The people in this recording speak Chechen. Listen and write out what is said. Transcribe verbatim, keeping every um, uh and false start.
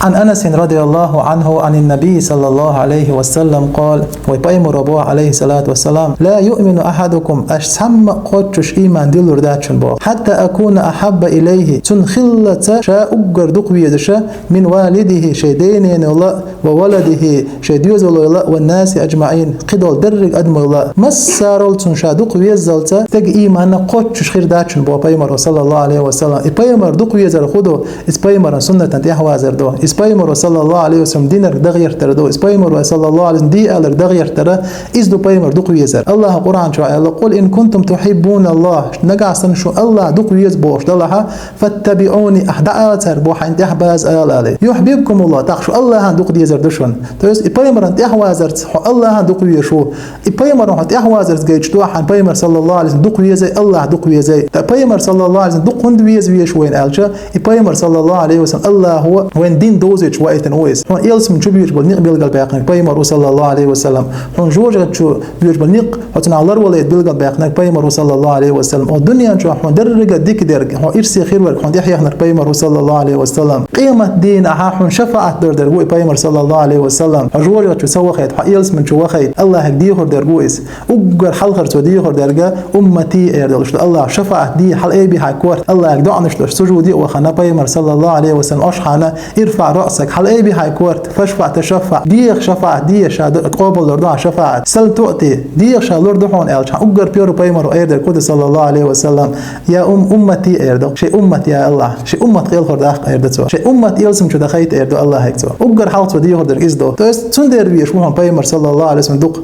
عن أنس رضي الله عنه عن النبي صلى الله عليه وسلم قال, вай пайхамара боху, алейхиссалату вассалам: «لا يؤمن أحدكم», аша цхьамма а кхоччуш ийман диллур дац шуна боху, «حتى أكون أحب إليه», цунна хиллалца ша уггар дукха везаш, «من والده», шайн ден-ненал а, «وولده», шайн доьзалал а, «والناس أجمعين», кхидолу дерриг адамал а. Массарал цунна ша дукха веззалца, стеган ийман кхоччуш хир дац шуна боху пайхамара, саллаллаху алейхи ва саллам. И пайхамар дукха везар хӀун ду? Иза пайхамаран суннатан тӀехьавазар ду. Иза пайхамара, саллаллаху алейхи ва саллам, динарг даггӀертар ду. Иза пайхамара, саллаллаху алейхи ва саллам, дин алар даггӀертар, иза ду пайхамар дукха везар. Аллаха Къуръан чохь аьлла: «قل إن كنتم تحبون الله», нагахь санна шу Аллах дукха веза бохуш далахь, «فاتبعوني», ахь дӀаала цаьрга боху, хьайна тӀехь база ала, ала. «يحببكم الله», тӀаккха шу Аллахана дукха дезар ду шуна. То есть и пайхамаран тӀехьавазарца хьо Аллахана дукха везаш ву. И пайхамаран хьо тӀехьавазарца гайташ ду ахь, хьайна пайхамар, саллаллаху алейхи ва саллам, дукха везай, Аллах дукха везай. Ткъа пайхамар, саллаллаху алейхи ва саллам, дукха хӀунда веза везаш вайна аьлча, и пайхамар, саллаллаху алейхи ва саллам, Аллахо вайн дин довзуьйтуш ваийтина ву иза. Хьуна ялсамани чу боьдуш болу некъ билгалбаьккхинарг пайхамар ву, саллаллаху алейхи ва саллам. Хьуна жоьжахати чу боьдуш болу некъ, хьо цунах ларвалийта билгалбаьккхинарг пайхамар ву, саллаллаху алейхи ва саллам. Хьо дуьнен чохь хьуна деррига дика дерг, хьо ирсе хир верг, хьуна тӀехьехнарг пайхамар ву, саллаллаху алейхи ва саллам. Къемат дийнахь хьуна шафаӀат дер дерг ву и пайхамар, саллаллаху алейхи ва саллам. Хьо жоьжахати чу ца вахийта, хьо ялсамани чу вахийта, Аллахьга дехар дерг ву иза. Уггар хьалхара цо дехар дерг «أمتي» эр долуш ду. Аллах шафаӀат де, хьала айбихьа корта, Аллахьга доӀанаш деш, сужуде а вахана, пайхамар, саллаллаху алейхи ва саллам, аш хьана: «ارفع رأسك», хьала айбихьа корта, «فاشفع تشفع», деха шафаӀат де, ша ду, къобалдор ду хьан шафаӀат, «سل تعط», деха, ша лур ду хьуна аьлча, хьан уггар первый пайхамар эр дерг хӀун ду, саллаллаху алейхи ва саллам? «يا أم أمتي» эр ду. Шайн уммат, я Аллах, шайн уммат кхелхар даккха эр ду цо. Шайн уммат ялсамани чу дахийта эр ду Аллахьга цо. Уггар хьалха цо дехар дерг иза ду. То есть цундела везаш ву хьуна пайхамар, саллаллаху алейхи ва саллам, дукха.